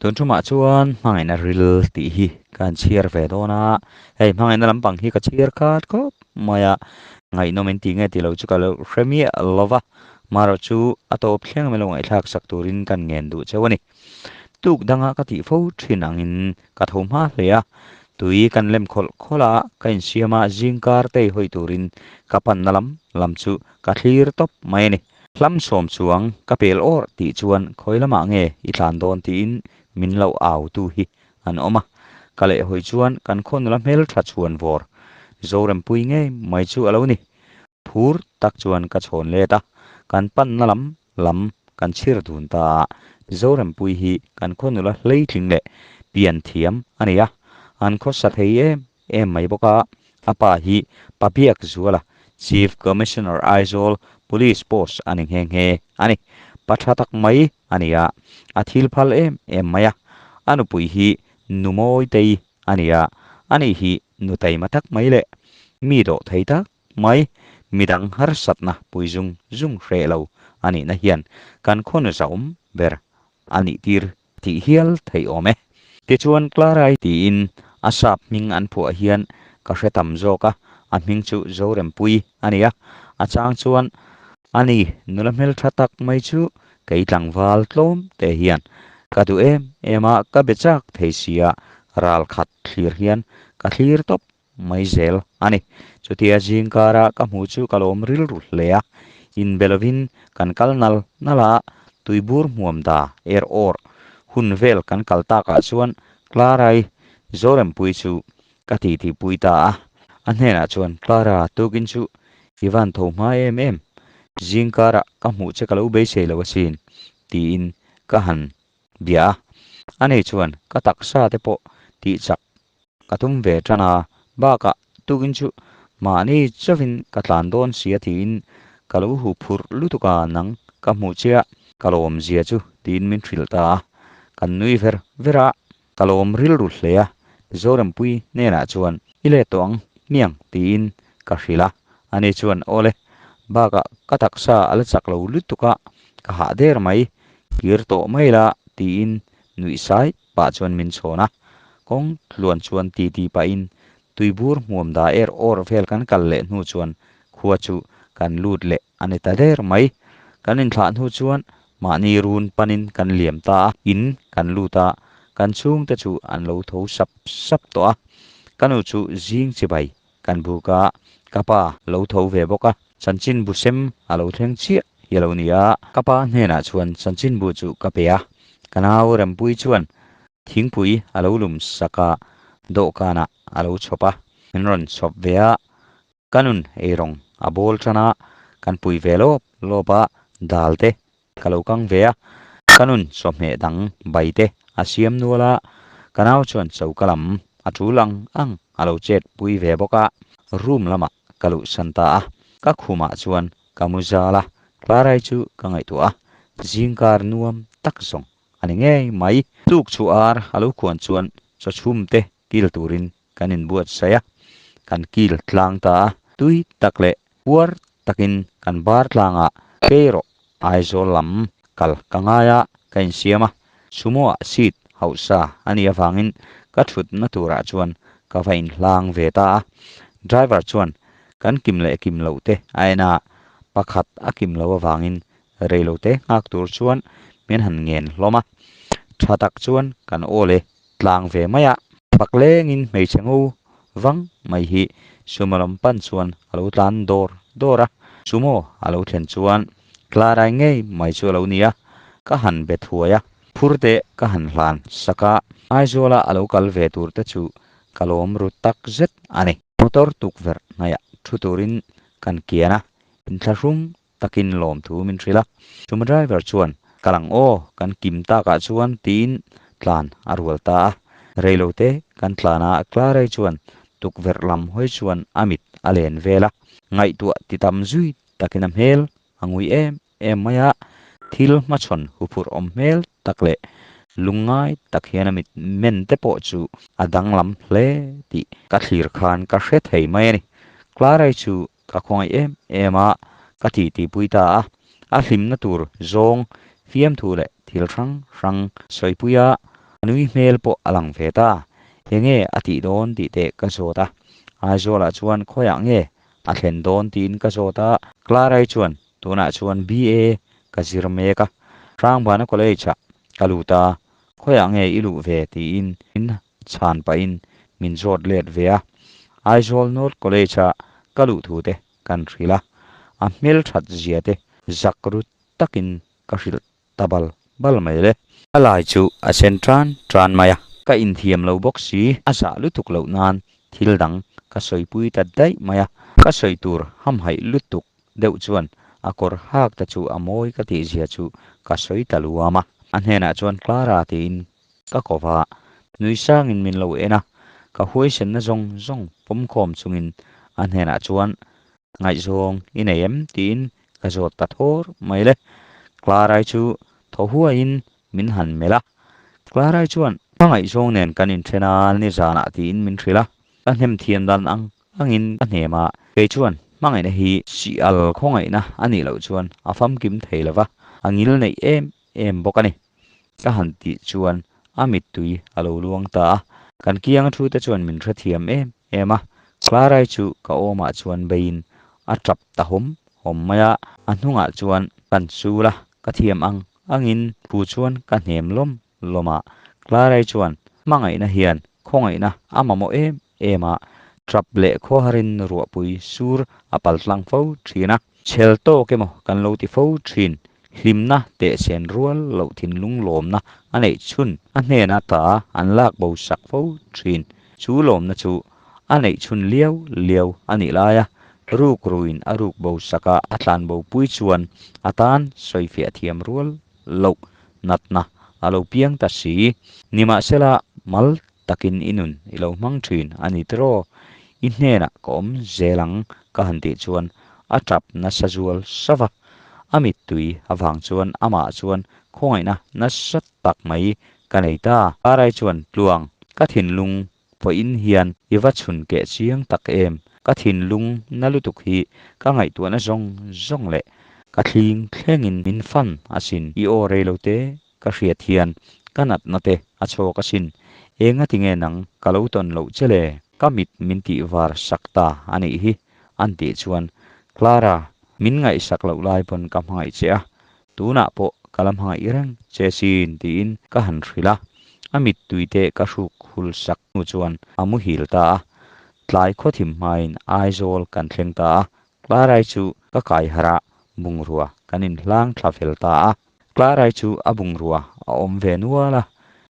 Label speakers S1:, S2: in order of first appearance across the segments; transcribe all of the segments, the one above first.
S1: Tun thumah chuan hmangaihna ril tih hi ka han chhiar ve dawn a, hei hmangaihna lampang hi ka chhiar khat khawp mai a, ngaihnawm in tih nge tih lo chu ka lo hre miah lo va, marawh chu a tawp thleng mai lo ngaihthlak sak turin kan ngen duh cheu a ni. Tuk danga ka tih fo thin angin ka tho hma hle a, tui kan lem khawlh khawlh a, ka insiam a, zingkar tei hawi turin ka panna lam lam chu ka thlir tawp mai a ni. Hlam sawm chuang ka pel awrh tih chuan khawi lamah nge i tlan dawn tiin min lo au tu hi an awm a, ka lehhawi chuan kan khaw nula hmeltha chhuan vawr Zorempui ngei mai chu a lo ni. Phur tak chuan ka chhawn let a, kan panna lam lam kan chhir dun ta a, Zorempui hi kan khaw nula hleitling leh pian thiam a ni a, an khawsa thei em em mai bawk a, a pa hi Pabiak Zuala, Chief Commissioner Aizawl Police Post a ni nghe nghe a ni. Pa tha tak mai a ni a, a thil phal em em mai a, a nupui hi nu Mawitei a ni a, ani hi nu taima tak mai leh mi dawh thei tak mai, midang harsatna pui zung zung hreh lo a nihna hian kan khaw zaum ber a nih tir tih hial theih awm e. Tichuan Clarai tiin a sap hming an phuah hian ka hre tam zawk a, a hming chu Zorempui a ni a, a chang chuan ani nula hmeltha tak mai chu kei tlangval tlawm te hian ka duh em em a, ka be chak thei sia ral khat thlir hian ka thlir tawp mai zel a ni. Chutia zingkara ka hmu chu ka lawm rilru hle a, inbe lovin kan kal nal nal a, tuibur hmuam da er awr hun vel kan kal takah chuan Clara-i Zorempui chu ka titi pui ta a. A hnenah chuan, Clara, tukin chu i van tho hma em em, zingkara ka hmuh che ka lo beisei lo asin, tiin ka han bia a. Ani chuan ka taksa te pawh tih chak Ka tum ve tan a, bakah tukin chu mahni chauhin ka tlan dawn si a tiin ka lo huh phurh lutuk a, nang ka hmuh chiah ka lawm zia chu tiin min hrilh ta a, kan nui ver ver a, ka lawm rilru hle a, Zorempui hnenah chuan i let tawh ang hmiang tiin ka hrilh a, ani chuan awle, bakah ka taksa a la chak lo lutuk a, ka hah der mai, kir tawh mai la tiin nuih sai pah chuan min chhawn a, kawng tluan chuan ti ti pahin tuibur hmuam da er awr vel kan kal leh hnu chuan khua chu kan lut leh a ni ta der mai. Kan inthlah hnu chuan mahni run panin kan liam ta a, in kan lut a, kan chhungte chu an lo tho sap sap tawh a, ka nu chu zing chibai kan buk a, ka pa lo tho ve bawk a, chanchinbu sem a lo thleng chiah hi a lo ni a, ka pa hnenah chuan chanchinbu chu ka pe a, ka nau Rempui chuan thingpui a lo lum sak a, dawhkanah a lo chhawp a, min rawn chhawp ve a, ka nun eirawng a bawl tan a, kan pui ve lawp lawp a, dal te ka lo kang ve a, ka nun chawhmeh dang bai te a siam nual a, ka nau chuan choka lam a tul ang ang a lo chet pui ve bawk a, room lamah ka luhsan ta a, ka khumah chuan ka mu zal a, Clarai chu ka ngaihtuah a, zingkar nuam tak zawng a ni ngei mai. Tuk chu ar a lo khuan chuan chawchhum te kil turin kan inbuatsaih a, kan kil tlang ta a, tui tak leh puar takin kan bar tlangah keirawh Aizawl lam kal ka ngai a, ka insiam a, sumo ah seat hauhsa a nih avangin ka thutna turah chuan ka va inhlang ve ta a, driver chuan kan kim leh kim loh te a en a, pakhat a kim loh avangin reilote nghak tur chuan min han ngen hlawm a, tha tak chuan kan aw le tlang ve mai a. Fak lengin hmeichhe ngo vang mai hi sumo lam pan chuan a lo tlan dawr dawr a, sumo a lo thlen chuan Clarai ngei mai chu a lo ni a, ka han be thuai a, phur te ka han hlan sak a, Aizawla a lo kal ve tur te chu ka lawm ru tak zet a ni. Motor tukverh hnaihah thu turin kan kian a, inthlahrung takin lawmthu min hrilh a. Chuma driver chuan, Kal ang aw, kan kim takah chuan tiin tlan a rual ta a. Reilote kan tlan a, Clarai chuan tukverh lam hawi chuan a mit a len vel a. Ngaihtuah ti tam zui takin a hmel a ngui em em mai a, thil hmachhawn huphurh awm hmel tak leh lungngai tak hian a mit men te pawh chu a danglam hle tih ka thlir khan ka hre thei mai a ni. Clarai chu Ka khawngaih em em a, ka tih tihpui ta a. A hlimna tur zawng fiamthu leh thil hrang hrang sawipuia A nui hmel pawh a lang ve ta. Enge a tih dawn tih teh ka zawt a. Aizawlah chuan khawiah nge a thlen dawn tiin ka zawt a. Clara-i chuan tunah chuan BA ka zir mek a. Hrangbana College-ah ka lut a, khawiah nge i luh ve tiin min chhan pahin min zawt let ve a. Aizawl North College-a ka luh thu te kan hrilh a, a hmelthat zia te zak rut takin ka hrilh ta bal bal mai le. A lai chu a sen tan tan mai a. Ka inthiam lo bawk si, a zah lutuk loh nan thil dang ka sawipui ta daih mai a. Ka sawi tur hamhaih lutuk deuh chuan a kawr hak te chu a mawi ka tih zia chu ka sawi ta luam a. A hnenah chuan Clara tiin ka ko va, nui sangin min lo en a, ka huaisenna zawng zawng pawmkhawm chungin a hnenah chuan Ngaihzawng i nei em? tiin ka zawt ta thawr mai le. Clara-i chu thaw huaiin min han melh a. Clara-i chuan, Ka ngaihzawng nen kan inthen a nizanah tiin min hrilh a. Ka hnem thiam dan ang angin ka hnem a, kei chuan hmangaihna hi sial khawngaihna a nih loh chuan a famkim thei lo va, a ngil neih em em bawk a ni. Ka han tih chuan a mittui a lo luang ta a, kan kianga thu te chuan min hrethiam em em a, Clara-i chu ka awmah chuan beiin a tap ta hawm hawm mai a, a hnungah chuan kan chul a, ka thiam ang angin thu chuan ka hnem lawm lawm a, Clara-i chuan hmangaihna hian khawngaihna a mamawh em em a, tap leh khawharin ruahpui sur a paltlang fo thin a. Chhel tawk emaw kan lo ti fo thin, hlimna tehsen rual loh thinlung lawmna a neih chhun a hnena ta an lak bo sak fo thin. Chu lawmna chu a neih chhun liau liau a nih laia ruk ruin a ruk bo saka a tlan bo pui chuan a tan sawifiah thiam rual loh natna a lo piang ta si. Nimahsela mal takin i nun i lo hmang thin a ni tiraw? I hnenah ka awm zel ang ka han tih chuan a tap nasa zual sava. A mittui avang chuan amah chuan khawngaihna nasa tak mai ka nei ta. Arai chuan tluang ka thinlung pawhin hian i va chhun keh chiang tak em? Ka thinlung na lutuk hi ka ngaihtuahna zawng zawng leh ka thling thlengin min fan asin. I aw rei lo te Ka hriat hian ka natna te a chhawk asin, enga tinge nang ka lo tawn loh che le? Ka mit min tih var sak ta a nih hi an tih chuan Clara min ngaihsak loh lai pawn ka hmangaih che a, tunah pawh ka la hmangaih reng che sin tiin ka han hrilh a, a mittui te ka hruk hul sak hnu chuan a muhil ta a, tlai khawthim hmain Aizawl kan thleng ta a, Clara-i chu ka kai harh a, bungrua kan inhlang thla fel ta a. Clara-i chu a bungrua a awm ve nual a,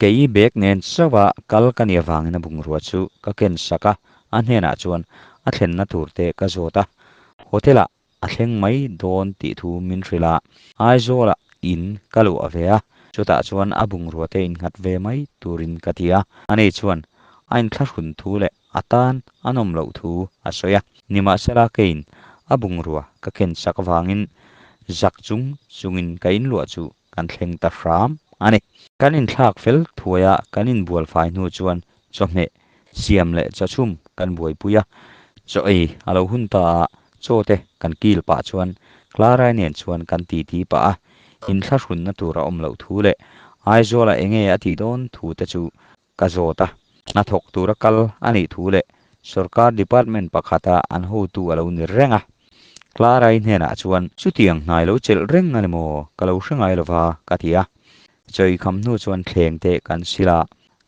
S1: kei bag nen chauha kal ka nih avangin a bungrua chu ka ken sak a, a hnenah chuan a thlenna tur te ka zawt a, hotel-ah a thleng mai dawn tih thu min hrilh a, Aizawlah in ka luah ve a, chutah chuan a bungrua te innghat ve mai turin ka ti a, ani chuan a inthlahrun thu leh a tan a nawm loh thu a sawi a. Nimahsela keiin a bungrua ka ken sak avangin zak chung chungin ka inluah chu kan thleng ta hram a ni. Kan inthlak fel thuai a, kan inbual fai hnu chuan chawhmeh siam leh chawchhum kan buaipui a. Chaw ei a lo hun ta a, chaw te kan kil pah chuan Clara-i nen chuan kan titi pah a, inthlahrunna tur a awm loh thu leh Aizawla enge a tih dawn thu te chu Ka zawt a, hnathawk tura kal a nih thu leh sorkar department pakhata an hotu a lo ni reng a. Clara-i hnenah chuan, Chutiang hnai lo chelh reng a ni maw? Ka lo hre ngai lova, ka ti a. Chawi kham hnu chuan thleng te kan sil a,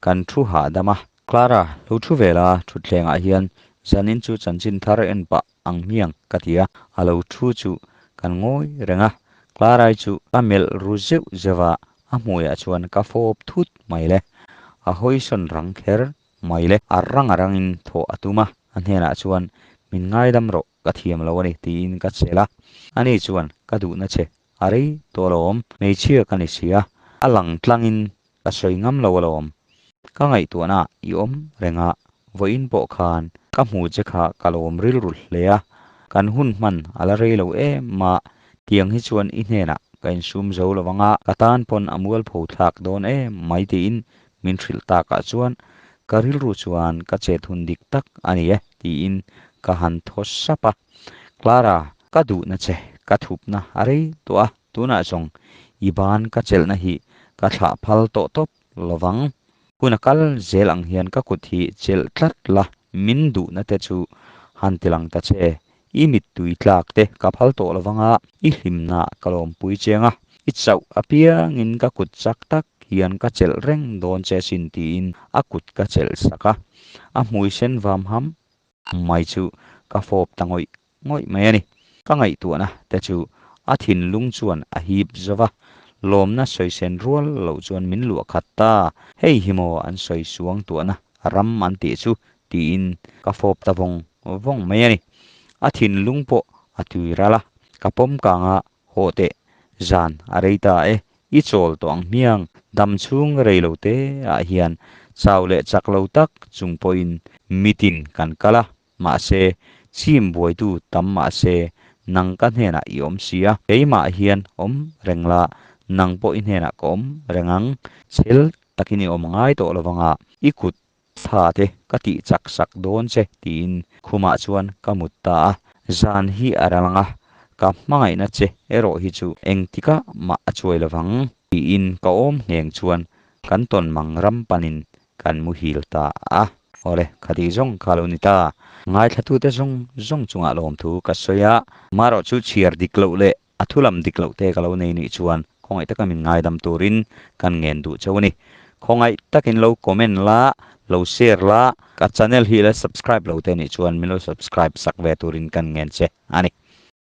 S1: kan thu hahdam a. Clara, lo thu ve la, thutthlengah hian zanin chu chanchin thar en pah ang hmiang, ka ti a. A lo thu chu kan ngawi reng a. Clara-i chu ka melh ru zeuh zeuh a, A hmuiah chuan ka fawp thut mai le. A hawisawn rang kher mai le. A rang a rangin thawh a tum a, a hnenah chuan min ngaidam rawh ka thiam lo a ni tiin ka chelh a. Ani chuan ka duhna che a rei tawh alawm, hmeichhia ka ni si a, a lang tlangin ka sawi ngam lo alawm. Ka ngaihtuahna i awm reng a, vawiin pawh khan ka hmu che kha ka lawm rilru hle a, kan hun hman a la rei lo em a, tiang hi chuan i hnenah ka insum zo lo ang a, ka tan pawn a mualpho thlak dawn em mai tiin min hrilh takah chuan ka rilru chuan ka chet hun dik tak a ni e tiin ka han thaw sap a, Clara, ka duhna che ka thupna a rei tawh a, tunah zawng i ban ka chelhna hi ka thlah phal tawh tawp lovang. Hun a kal zel ang hian ka kut hi chelh tlat la, min duhna te chu han ti lang ta che. I mittui tlak te ka phal tawh lo vang a, i hlimna ka lawmpui chiang a, i chauh apiangin ka kut chak tak hian ka chelh reng dawn che sin tiin a kut ka chelh sak a, a hmui sen vam ham mai chu ka fawp ta ngawih ngawih mai a ni. Ka ngaihtuahna te chu a thinlung chuan a hip zo va, lawmna sawi sen rual loh chuan min luah khat ta. Hei hi maw an sawi suang tuahna ram an tih chu tiin ka fawp ta vawng vawng mai a ni. A thinlung pawh a tui ral a, ka pawm kanga haw teh zan a rei ta e, i chawl tawh ang hmiang dam chhung rei lo te ah hian chau leh chak lo tak chung pawhin mitin kan kal a, Mahse, chim buaitu tam mahse, nang ka hnenah i awm si a, keimah hian awm reng la, nang pawh i hnenah ka awm reng ang, chhel takin i awm ngai tawh lo vanga, i kut tha te ka tih chak sak dawn che tiin khumah chuan ka mut ta a, zan hi a ral ang a, ka hmangaihna che erawh hi chu engtikah mah a chuai lo vang tiin ka awm ngheng chuan kan tawn mang ram panin kan muhil ta a. Awle, khati zawng kha lo ni ta. Ngaithlatute zawng zawng chungah lawmthu ka sawi a. Marawh chu chhiar dik loh leh a thu lam dik loh te ka lo nei nih chuan khawngaih taka min ngaidam turin kan ngen duh cheu a ni. Khawngaih takin lo comment la, lo share la, ka channel hi la subscribe lo te nih chuan min lo subscribe sak ve turin kan ngen che a ni.